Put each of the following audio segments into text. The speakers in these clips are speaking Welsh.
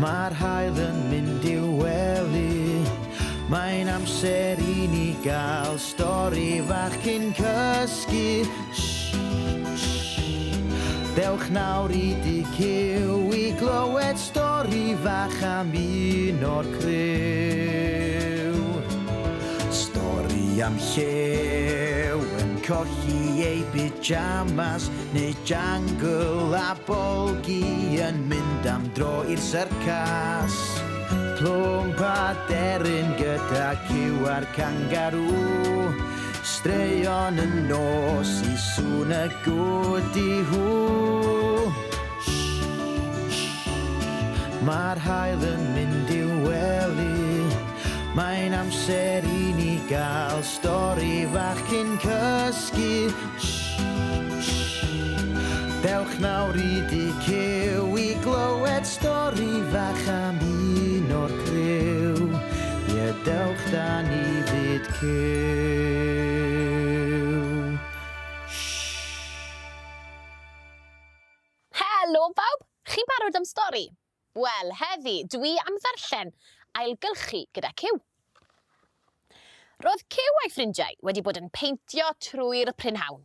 Mae'r haul yn mynd i'w wely. Mae'n amser i ni gael stori fach cyn cysgu. Shh, shh. Dewch nawr i dŷ Cyw i glywed stori fach am un o'r criw. Stori am llew yn colli ei pyjamas neu jangle a Bolgi yn mynd am dro i'r syrcas. Plwmp a deryn gyda cyw a'r cangarŵ. Straeon y nos i sŵn y gwdi hw. Mae'r haul yn mynd i'w wely. Mae'n amser i ni gael stori fach cyn cysgu. Dewch nawr i dŷ Cyw i glywed stori fach am un o'r criw. Ie, dewch da ni fyd Cyw. Helo bawb! Chi'n barod am stori? Wel, heddi, dwi am ddarllen Ailgylchu gyda Cyw. Roedd Cyw a'i ffrindiau wedi bod yn peintio trwy'r prynhawn.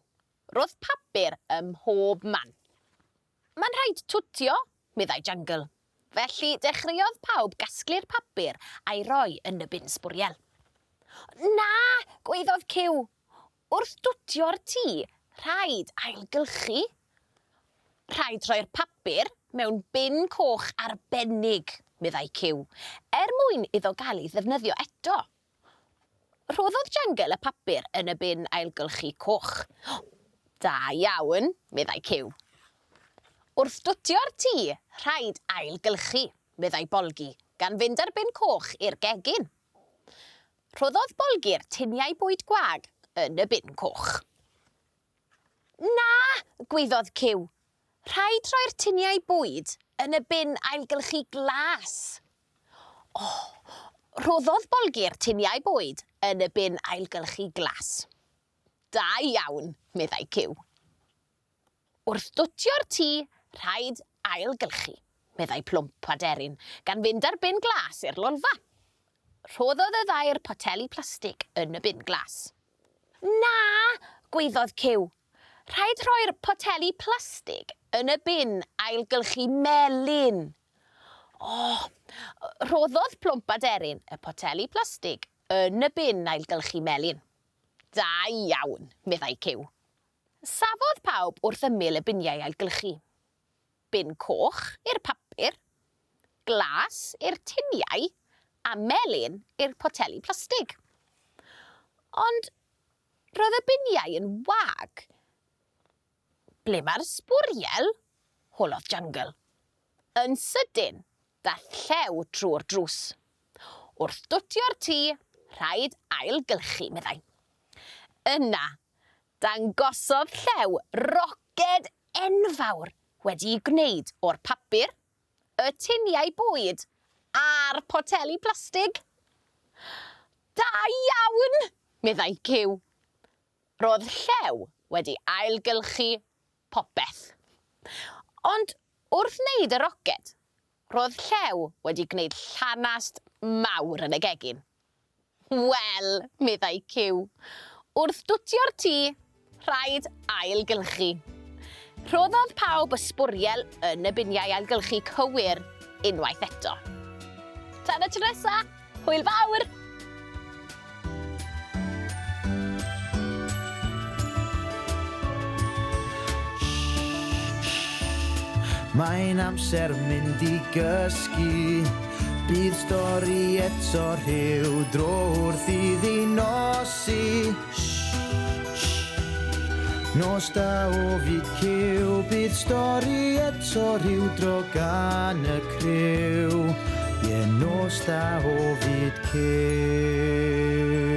Roedd papur ym mhob man. Mae'n rhaid twtio, meddai Jangle. Felly dechreuodd pawb gasglu'r papur a'i roi yn y bin sbwriel. Na! gwaeddodd Cyw. Wrth dwtio'r tŷ, rhaid ailgylchu. Rhaid rhoi'r papur mewn bin coch arbennig, meddai Cyw, er mwyn iddo gael ei ddefnyddio eto. Rhoddodd Jangle y papur yn y bin ailgylchu coch. Da iawn, meddai Cyw. Wrth dwtio'r tŷ, rhaid ailgylchu, meddai Bolgi, gan fynd â'r bin coch i'r gegin. Rhoddodd Bolgi'r tuniau bwyd gwag yn y bin coch. Na! gwaeddodd Cyw. Rhaid rhoi'r tuniau bwyd yn y bin ailgylchu glas. O! Rhoddodd Bolgi'r tuniau bwyd yn y bin ailgylchu glas. Da iawn, meddai Cyw. Wrth dwtio'r tŷ, rhaid ailgylchu, meddai Plwmp aderyn, gan fynd â'r bin glas i'r lolfa. Rhoddodd y ddau'r poteli plastig yn y bin glas. Na! gwaeddodd Cyw. Rhaid rhoi'r poteli plastig yn y bin ailgylchu melyn. O! Rhoddodd Plwmp aderyn y poteli plastig yn y bin ailgylchu melyn. Da iawn, meddai Cyw. Safodd pawb wrth ymyl y biniau ailgylchu. Bin coch i'r papur, glas i'r tuniau a melyn i'r poteli plastig. Ond roedd y biniau yn wag. Ble mae'r sbwriel? holodd Jangle. Yn sydyn, daeth llew trwy'r drws. Wrth dwtio'r tŷ, rhaid ailgylchu, meddai. Yna, Dangosodd Llew roced enfawr wedi'i gwneud o'r papur, y tuniau bwyd a'r poteli plastig. Da iawn! meddai Cyw. Roedd Llew wedi ailgylchu popeth. Ond wrth wneud y roced, roedd Llew wedi gwneud llanast mawr yn y gegin. Wel, meddai Cyw, wrth dwtio'r tŷ, rhaid ailgylchu. Rhoddodd pawb y sbwriel yn y biniau ailgylchu cywir unwaith eto. Tan y tro nesa, hwyl fawr! Mae'n amser mynd i gysgu. Bydd stori eto rhyw dro wrth iddi nosi. Nos da o fyd cyw, bydd stori eto rhyw dro gan y criw. Ie, nos da o fyd cyw.